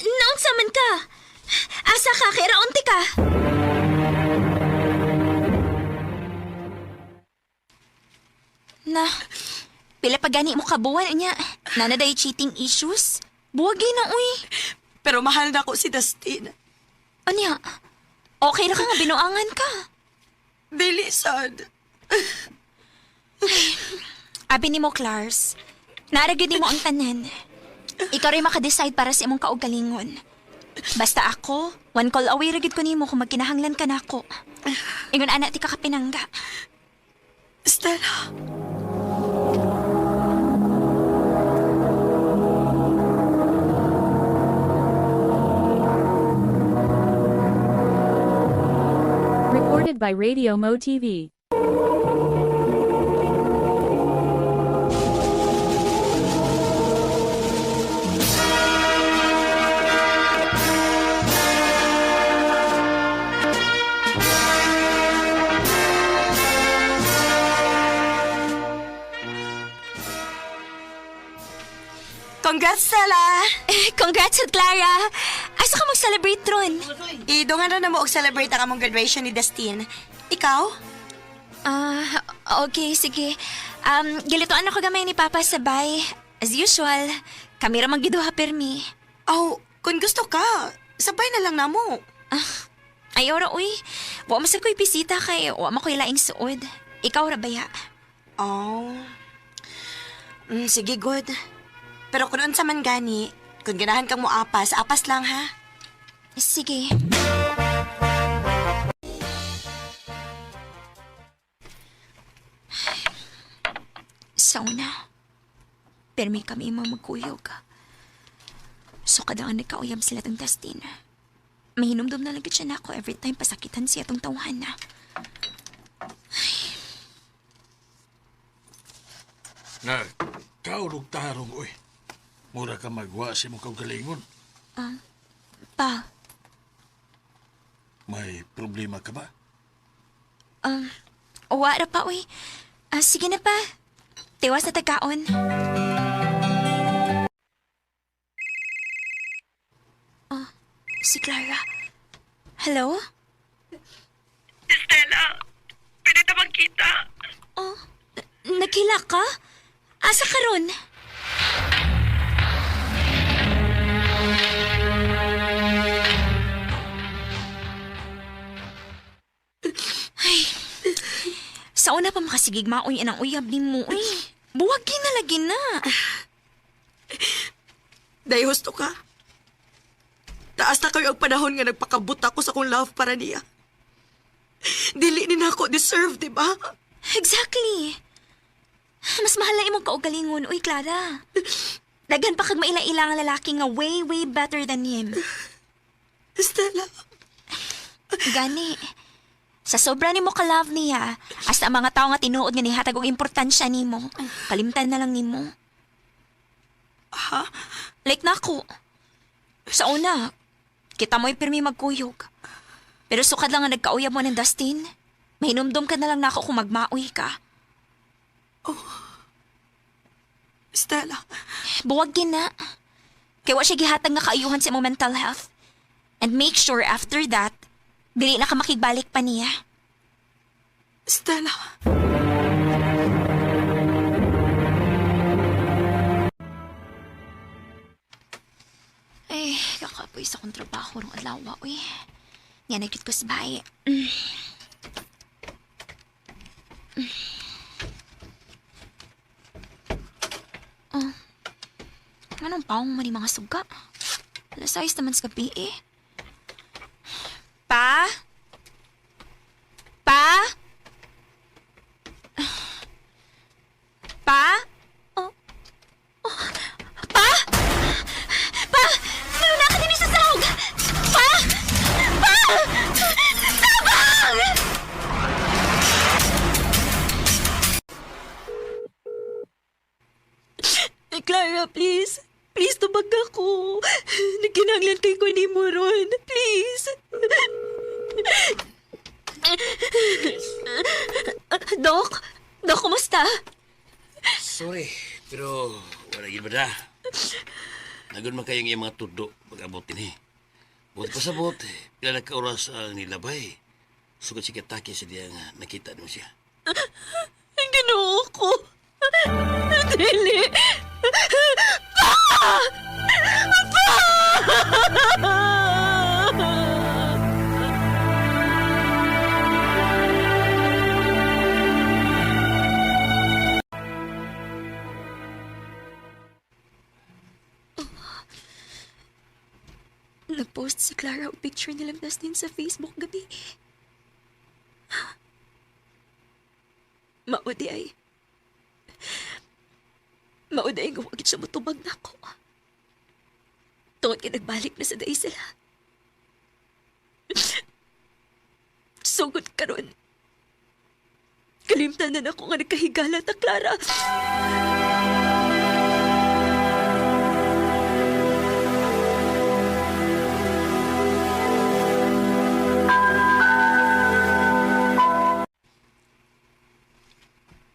Naunsa man ka? Asa ka? Kay raonti ka? Na, pila pa gani mo kabuwan niya. Nana day cheating issues? Buwagi na, uy. Pero mahal na ako si Dustin. Anya, okay ra ka nga binuangan ka. Dili sad. Abi ni mo, Clars. Naaragyo ni mo ang tanan. Ikaw rin makadecide para sa imong kaugalingon. Basta ako, one call away ra gyud ko nimo kung magkinahanglan ka nako. Ingon ana ti ka kapinangga. Stella. Recorded by Radio Mo TV. Congrats, Stella! Congrats, Clara! Asa ka mag-celebrate ron? Idungan na na mo og celebrate ang among graduation ni Dustin. Ikaw? Ah, okay, sige. Gilituan ako gamay ni Papa sa bay. As usual, kami ra magiduha permi. Oh, kung gusto ka, sabay na lang namo. Ayaw ra, uy. Wa man sad ko'y bisita kay wa man ko'y laing suod. Ikaw ra baya. Oh. Sige, good. Pero kung unsa man gani, kung ganahan kang moapas, apas lang ha. Sige. Sa una, permi kami mga magkuyog. So kada ang nagkauyab sila tong Dustin. Mahinumdum na lang gid siya nako every time pasakitan siya tong tawhan na. Na, kaurog tarong, oy. Mura ka magwa sa imong kaugalingon. Pa, May problema ka ba? wara pa uy. Ah, sige na pa. Tiwas na tagaon. Oh, si Clara. Hello? Stella, pwede ta magkita. Oh, nagkila ka? Asa ka ron? Ay, sa una pa makasigig maoy anang uyab ni mo. Uy, buwag na lagi na. Day, husto ka. Taas na kayo ang panahon nga nagpakabot ako sa akong love para niya. Dili ni nako deserve, di ba? Exactly. Mas mahal na imong kaugalingon, uy, Clara. Daghan pa kag maila-ila nga lalaki nga way, way better than him. Stella, Gani. Sa sobra nimo ka-love niya, hasta ang mga tao nga tinuod nga nihatag og importansya nimo, kalimtan na lang nimo. Ha? Like nako. Sa una, kita mo'y pirmi magkuyog. Pero sukad lang nga nagkauyab mo ng Dustin, mahinumdum ka na lang nako kung magmaoy ka. Stella, Buwag gina. Kay wa siya gihatag nga kaayuhan sa imong mental health. And make sure after that, dili na ka makigbalik pa niya. Stella. Ay, kakapoy sa akong trabaho rong adlaw, uy. Nga nagkit ko sa bahay. Oh. Anong paong man yung mga suga? Alas ayos naman sa gabi eh. Pa? Pa? Pa? Oh. Oh. Pa? Pa! Naluna ka din sa sahog! Pa! Pa! Tabang! Eh, Clara, please. Please, tubag ako. Nagkinanglan kay ko ni mo ron. Please. Doc? Doc, kumusta? Sorry, pero wala gid ba da? Nagun man kayong iyang mga tudo pag-abot din eh. Buot pa sa buot, pila na ka oras ang nilabay. Sugod si Kataki sa diya nga nakita mo siya. Ang ginoo ko. Dili. Pa! Pa! Nag-post si Clara og picture nilang Dustin sa Facebook gabi. Maudi ay. Mauday nga wagit siya mutubag na ako. Tungod kay nagbalik na sa day sila. Sugod karon. Kalimtan na nako nga nagkahigala ta, Clara.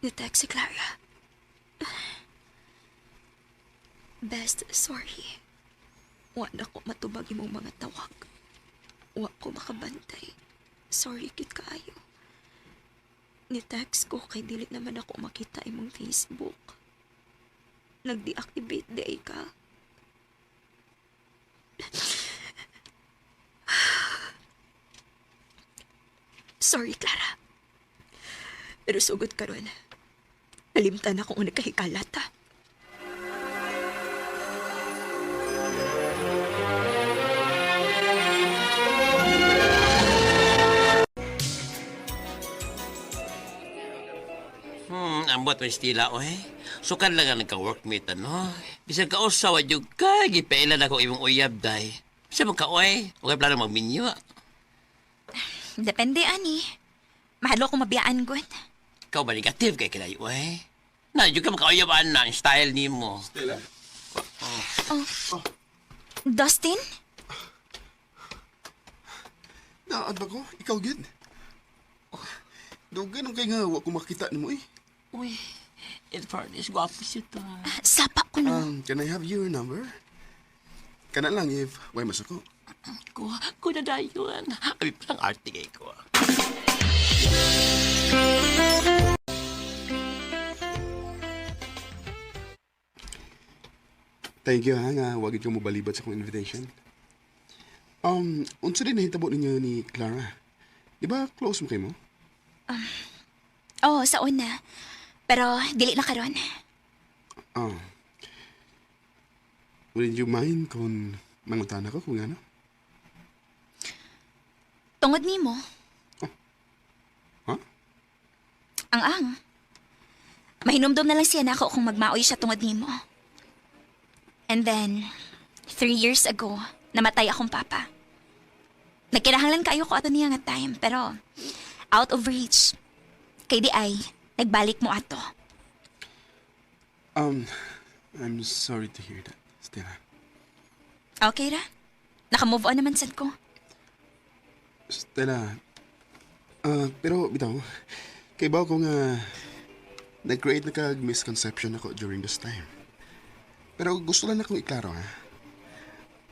Nitext si Clara. Best, sorry. Wa na ko matubag imong mga tawag. Wa ko makabantay. Sorry kit kaayo. Ni-text ko kay dili naman ako makita imong Facebook. Nag-deactivate day ka. Sorry, Clara. Pero sugod karon. Nalimtan ako ang nagkahikalata. ko Stila, oy. Sukan lang ang nagka-workmate, ano? Bisan ka usawa, yung ka, gipailan ako imong uyab, day. Bisan mo ka, oy. Okay, plano magminyo. Depende, ani. Mahalo ko mabiyaan, good. Ikaw ba negative kay kinayo, oy? Na, yung ka makauyabaan na ang style nimo. Stella? Oh. Dustin? Naad ba ko? Ikaw, gid. Dugan ang kay nga, wa ko makita nimo eh. Uy, in fairness, gwapo siya to. Sapa ko no. Can I have your number? Kana lang if way masuko. Ko, ko na dayon. Abi pa lang arte kay ko. Thank you ha nga wag ko mobalibat sa akong invitation. Unsa din nahitabo ninyo ni Clara? Di ba close mo kay mo? Oh, sa una. Pero dili na karon. Oh. Would you mind kung mangutan ako kung ano? Tungod nimo. Huh? Ang ang. Mahinumdum na lang siya nako kung magmaoy siya tungod nimo. And then, 3 years ago, namatay akong papa. Nagkinahanglan kayo ko ato niya nga time, pero out of reach. Kay di ay, nagbalik mo ato. I'm sorry to hear that, Stella. Okay ra? Naka-move on naman sad ko. Stella, pero bitaw, kay ba ko nga nag-create na kag misconception ako during this time. Pero gusto lang akong iklaro ha.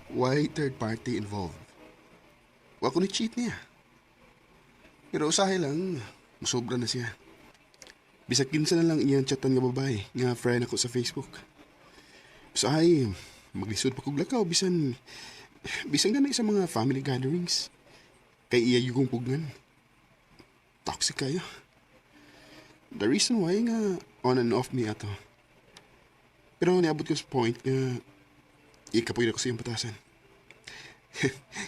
Why third party involved? Wa ko ni cheat niya. Pero usahay lang, musobra na siya. Bisag kinsa na lang iyang chatan nga babae nga friend ako sa Facebook. Usahay, maglisod pa kog lakaw bisan bisan gani sa mga family gatherings. Kay iya yung pugnan. Toxic kayo. The reason why nga on and off mi ato. Pero niabot ko sa point nga ikapoy na ko sa iyang batasan.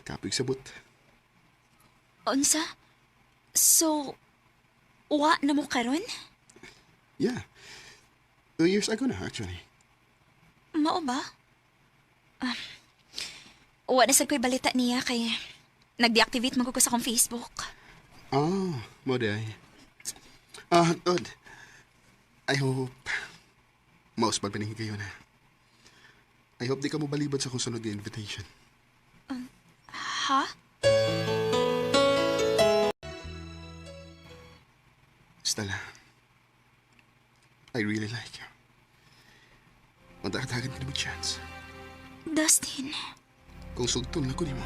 Kapoy sabot. Unsa? So, wa na mo karon? Yeah. 2 years ago na actually. Mao ba? Ah, wa na sad ko'y balita niya kay nag-deactivate man ko sa akong Facebook. Ah, mo di ay. Ah, Tod. I hope mausbag pa kayo na. I hope di ka mo balibad sa akong sunod nga invitation. Ha? Stella, I really like you. Magdakatagan ka na mo chance. Dustin, Kung sugton lang ko nimo,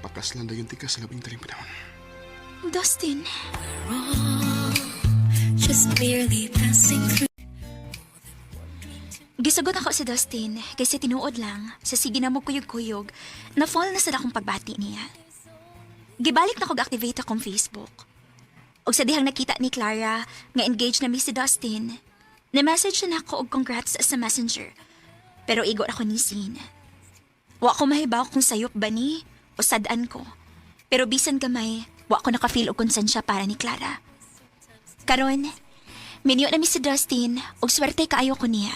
pakaslan dayon tika sa labing taling panahon. Dustin. Just merely passing through. Gisugot ako si Dustin kasi tinuod lang sa sige na mo kuyog-kuyog na fall na sad akong pagbati niya. Gibalik na kog activate akong Facebook. Og sa dihang nakita ni Clara nga engaged na mi si Dustin, na-message na ako og congrats sa Messenger. Pero igo ako ni seen. Wa ko mahibaw kung sayop ba ni o sad-an ko. Pero bisan gamay, wa ko naka-feel og konsensya para ni Clara. Karon, minyo na mi si Dustin og swerte kaayo ko niya.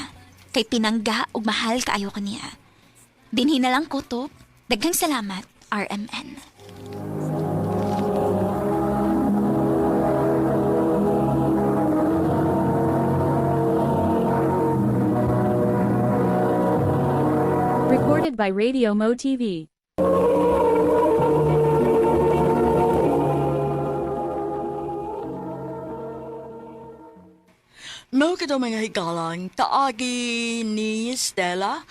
Kay pinangga og mahal kaayo ko niya. Dinhi na lang kutob. Daghang salamat, RMN. Recorded by Radio Mo TV. Mao kato mga higalang kaagi ni Stella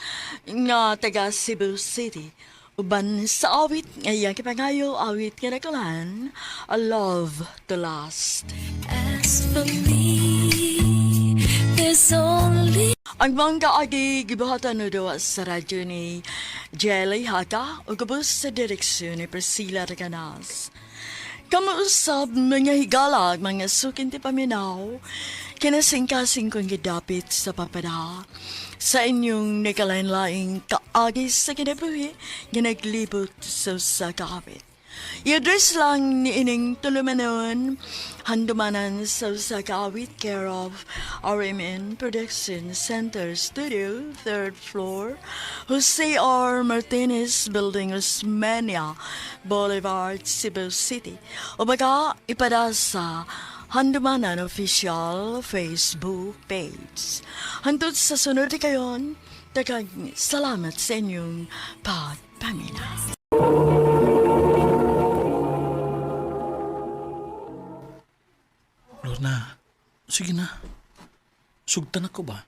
nga taga Cebu City. Uban sa awit nga iyang kipangayo awit nga nakulan, A Love to Last. As for me, there's only Ang mga kaagi gibuhatan no daw sa radyo ni Jelly Haka o gabos sa direksyon ni Priscilla Reganas. Kamuusab mga higalag, mga sukin ti paminaw, kinasingkasing kong gidapit sa papada sa inyong nakalain-laing kaagi sa kinabuhi nga naglibot sa usa ka awit. I-address lang ni ining tulumanon, handumanan sa usa ka awit, care of RMN Production Center Studio, third floor, Jose R. Martinez Building, Osmeña Boulevard, Cebu City. O baka ipada sa Handumanan Official Facebook page. Hantod sa sunod kayon, daghang salamat sa inyong pagpamina. Lorna, sige na. Sugtan ako ba?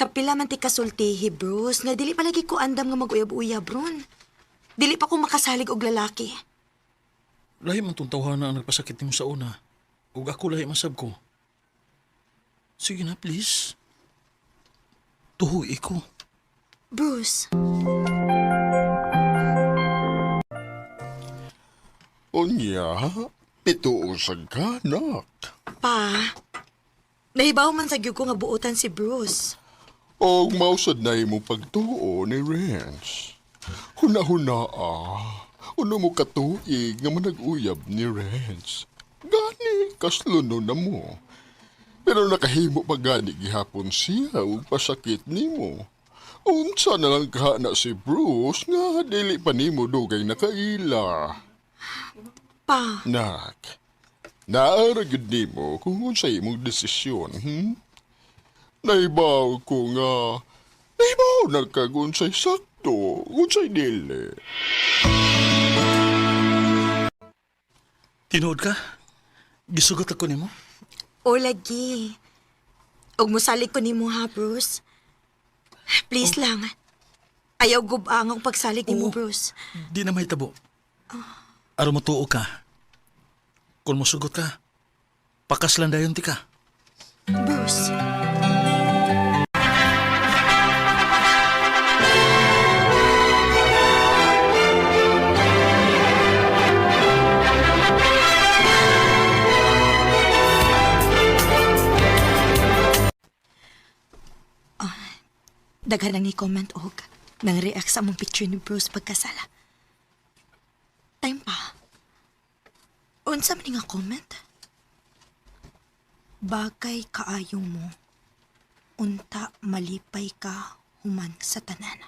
Kapila man ti kasultihi, Bruce, nga dili palagi ko andam nga mag-uyab-uyab ron. Dili pa ko makasalig og lalaki. Lahi man tong tawhana ang nagpasakit nimo sa una. Ug ako lahi masab ko. Sige na, please. Tuhoy ko. Bruce, Unya, pituusag ka, nak. Pa, nahibaw man sa gyud ko nga buotan si Bruce. Og mausad na imo pagtuo ni Renz. Huna-huna ah. Uno mo katuig nga manag-uyab ni Renz. Gani, kasluno na mo. Pero nakahimo pa gani gihapon siya ug pasakit nimo. Unsa na lang ka na si Bruce nga dili pa nimo dugay nakaila. Pa, Nak, naara gyud nimo kung unsay imong desisyon, Naibaw ko nga, naibaw na kag unsay sakto, unsay dili. Tinuod ka? Gisugot ako nimo? O lagi. Og mosalig ko nimo ha, Bruce. Please lang. Ayaw gubang ang pagsalig nimo, Oo. Bruce. Di na mahitabo. Aron motuo ka. Kung mosugot ka, pakaslan dayon ti ka. Bruce. Ah, daghan ang ni-comment og nang react sa among picture ni Bruce pagkasala. Time pa. Unsa man ni nga comment? Bagay kaayo mo. Unta malipay ka human sa tanan.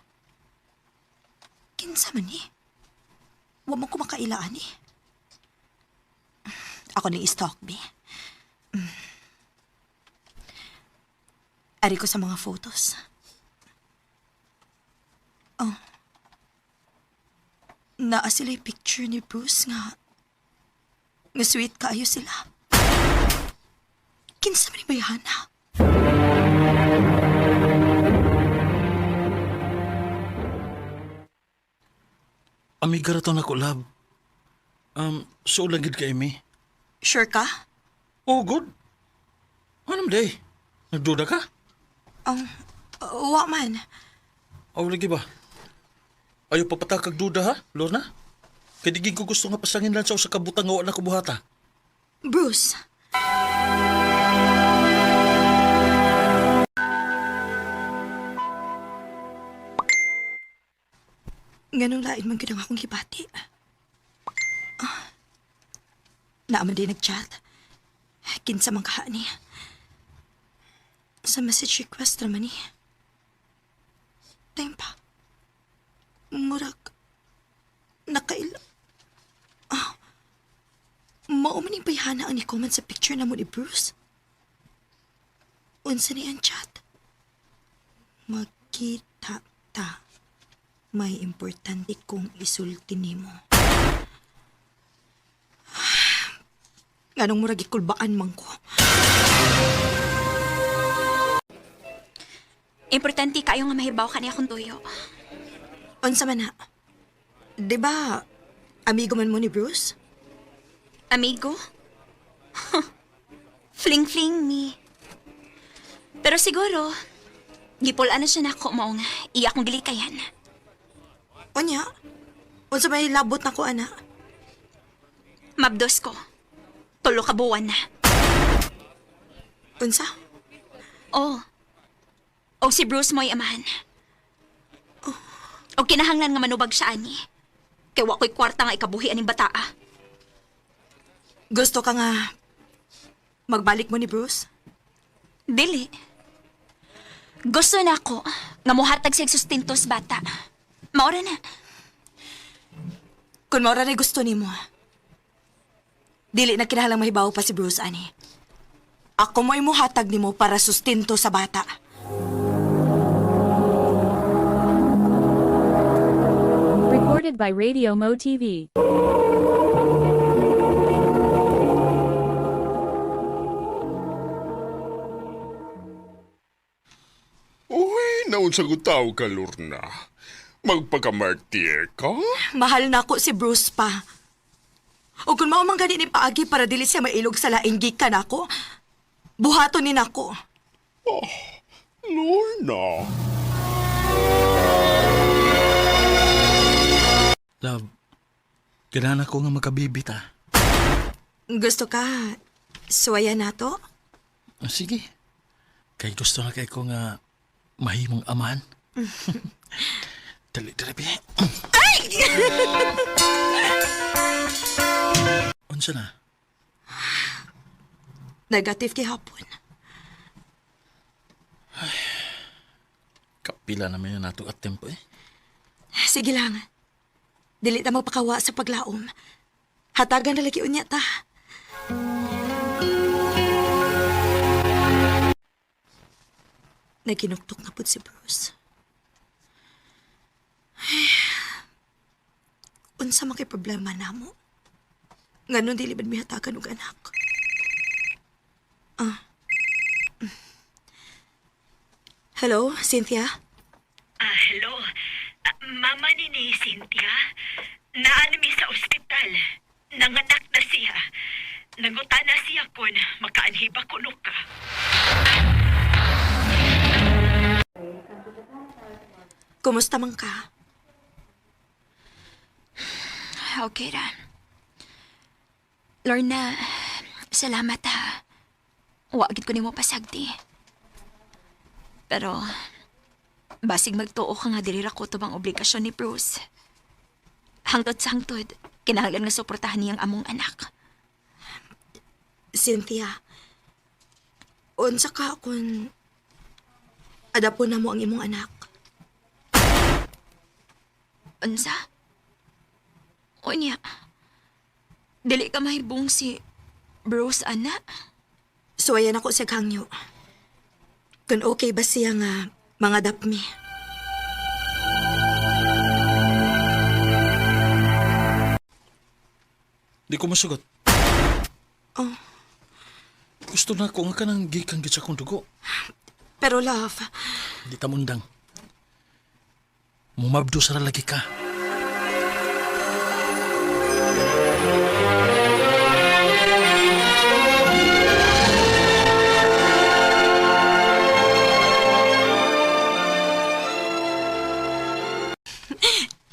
Kinsa man ni? Wa man ko makailaan ni. Ako ning stalk be. Ari ko sa mga photos. Oh. Naa sila'y picture ni Bruce nga nga sweet kaayo sila. Kinsa man ni bayhana? Amiga ra to nako, love. So lang gid kay mi. Sure ka? Oh, good. Ano man day? Nagduda ka? Wa man. Aw, lagi ba? Ayaw papatakag duda ha, Lorna? Kay di gid ko gusto nga pasangin lang sa usa ka butang nga wa na ko buhata. Bruce. Nganong lain man gyud ang akong gibati. Ah. Naa man din nag-chat. Kinsa man kaha ni. Sa message request raman ni. Time pa. Murag. Nakaila. Mao man ning bayhana ang ni-comment sa picture namo ni Bruce. Unsa ni ang chat? Magkita ta. May importante kong isulti nimo. Nganong murag ikulbaan man ko. Importante kayo nga mahibaw ka niya akong tuyo. Unsa man na? 'Di ba? Amigo man mo ni Bruce? Amigo? Fling-fling me. Pero siguro, gipulaan na siya nako mao nga iya akong gilikayan. Unya? Unsa may labot na ko ana? Mabdos ko. Tulo ka buwan na. Unsa? Oh. O si Bruce mo'y amahan. O kinahanglan nga manubag siya ani. Kay wa ko'y kwarta nga ikabuhi aning bataa. Gusto ka nga magbalik mo ni Bruce? Dili. Gusto na ako nga mohatag siyang sustento sa bata. Maura na. Kung maura na gusto nimo. Dili na kinahanglang mahibaw pa si Bruce ani. Ako mo'y muhatag nimo para sustento sa bata. Recorded by Radio Mo TV. Uy, naunsa ko tao ka, Lorna. Magpakamartir ka? Mahal na ako si Bruce pa. O kung mao man gani ni paagi para dili siya mailog sa laing gikan ako, buhaton ni nako. Oh, Lorna. Love, ganahan ako nga magkabibit ah. Gusto ka suwayan nato? Ah, sige. Kay gusto na kay ko nga mahimong amahan. Dali, dali, bi. Ay! Unsa na? Negative gihapon. Kapila naman yun nato at tempo eh. Sige lang. Dili ta magpakawa sa paglaom. Hatagan na lagi unya ta. Naginuktok na pud si Bruce. Ay, unsa man kay problema namo? Nganong dili man mihatagan og anak? Ah. Hello, Cynthia? Ah, hello. Ah, mama ni ni Cynthia, naan mi sa ospital. Nanganak na siya. Nanguta na siya kun makaanhi ba kuno ka. Kumusta man ka? Okay ra. Lorna, salamat ha. Wa gid ko nimo pasagdi. Pero basig magtuo ka nga dili ra ko tubang obligasyon ni Bruce. Hangtod sa hangtod, kinahanglan nga suportahan niyang among anak. Cynthia, unsa ka kung adapon na mo ang imong anak? Unsa? Unya. Dili ka mahibong si Bruce, ana. Suwayan ako sa hangyo. Kung okay ba siya nga mga dapmi? Di ko masugot. Oh. Gusto na ko nga kanang gikan gid sa akong dugo. Pero love, Di ta mundang. Mumabdo sa lagi ka.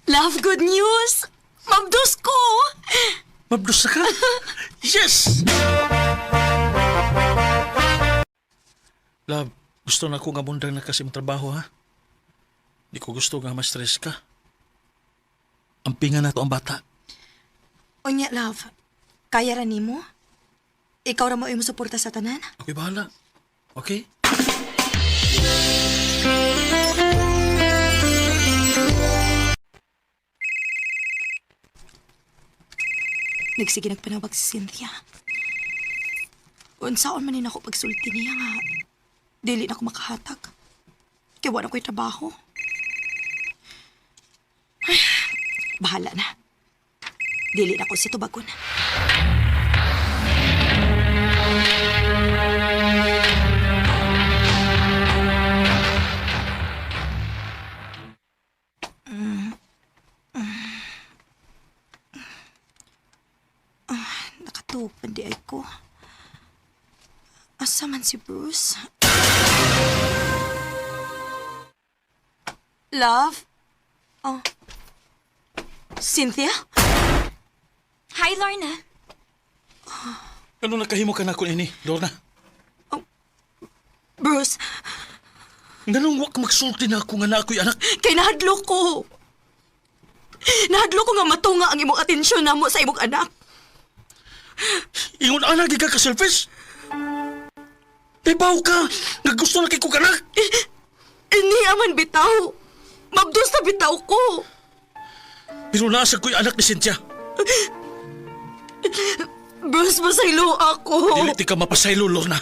Love, good news! Mabdos ko! Mabdos ka? Yes! Love, gusto na ko nga mundang na kasi trabaho ha. Di ko gusto nga ma-stress ka. Ampingan na to ang bata. Unya, love, kaya ra nimo? Ikaw ra mo imo suporta sa tanan? Ako'y bahala. Okay? Nagsige nagpanawag si Cynthia. Unsaon man ni ako pagsulti niya nga dili na ako makahatag. Kay wala ko'y trabaho. Ay, bahala na. Dili na ko siya tubagon. Nakatupan di ay ko. Asa man si Bruce? Love? Oh. Cynthia? Hi, Lorna. Ano nakahimo ka na ko ini, Lorna? Bruce, Nganong wak magsulti na ako nga na ako'y anak? kay nahadlok ko. Nahadlok ko nga matunga ang imong atensyon namo sa imong anak. Ingon ana gid ka ka-selfish. Ibaw ka! Nga gusto na kay kong anak! Ini aman bitaw. Mabdos na bitaw ko. Pero nasa ko'y anak ni Cynthia. Bruce, masaylo ako. Dili ti ka mapasaylo, Lorna.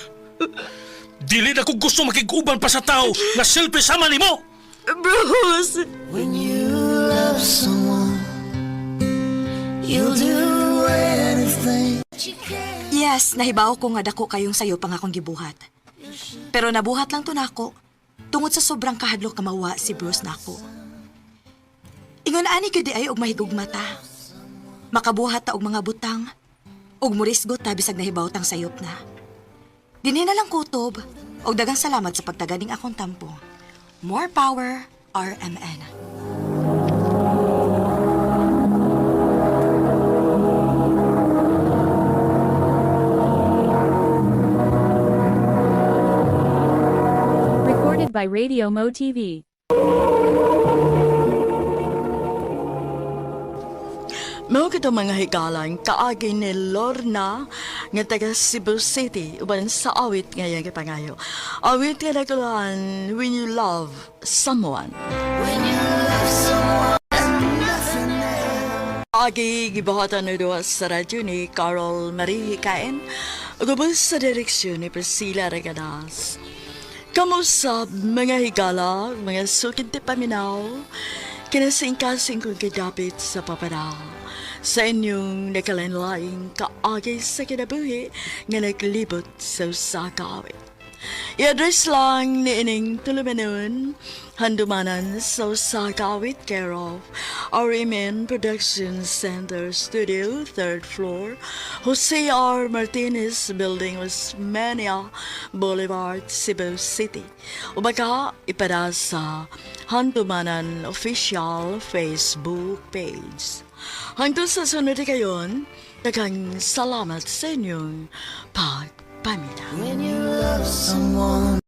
Dili na ko gusto makig-uban pa sa tao nga selfish sama nimo. Bruce! When you love someone, you'll do anything. Yes, nahibaw ko nga dako kayong sayo pang akong gibuhat. Pero nabuhat lang to nako tungod sa sobrang kahadlok nga mawa si Bruce nako. Ingon ani gyud di ay og mahigugma ta. Makabuhat ta og mga butang ug murisgot ta bisag nahibaw tang sayop na. Dinhi na lang kutob og daghang salamat sa pagtaganing akong tampo. More power, RMN. Recorded by Radio Mo TV. Mao kito mga higalan kaagi ni Lorna nga taga Cebu City uban sa awit nga iyang gipangayo. Awit nga naguluhan, When You Love Someone. When you love someone, nothing else. Agi gibuhatan ni duha sa radyo ni Carol Marie Hikain ug ubos sa direksyon ni Priscilla Reganas. Kamusta mga higala, mga sukid ti paminaw, kinasingkasing kong kidapit sa papanaw. Sa inyong nakalanlaing kaagay sa kinabuhi nga naglibot sa usa ka awit. I-address lang ni ining tulumanon, handumanan sa usa ka awit, care of RMN Production Center Studio, 3rd floor, Jose R. Martinez Building, Osmeña Boulevard, Cebu City. O baka ipada sa Handumanan Official Facebook page. Hangtod sa sunod kayon, daghang salamat sa inyong pagpaminaw. When you love someone.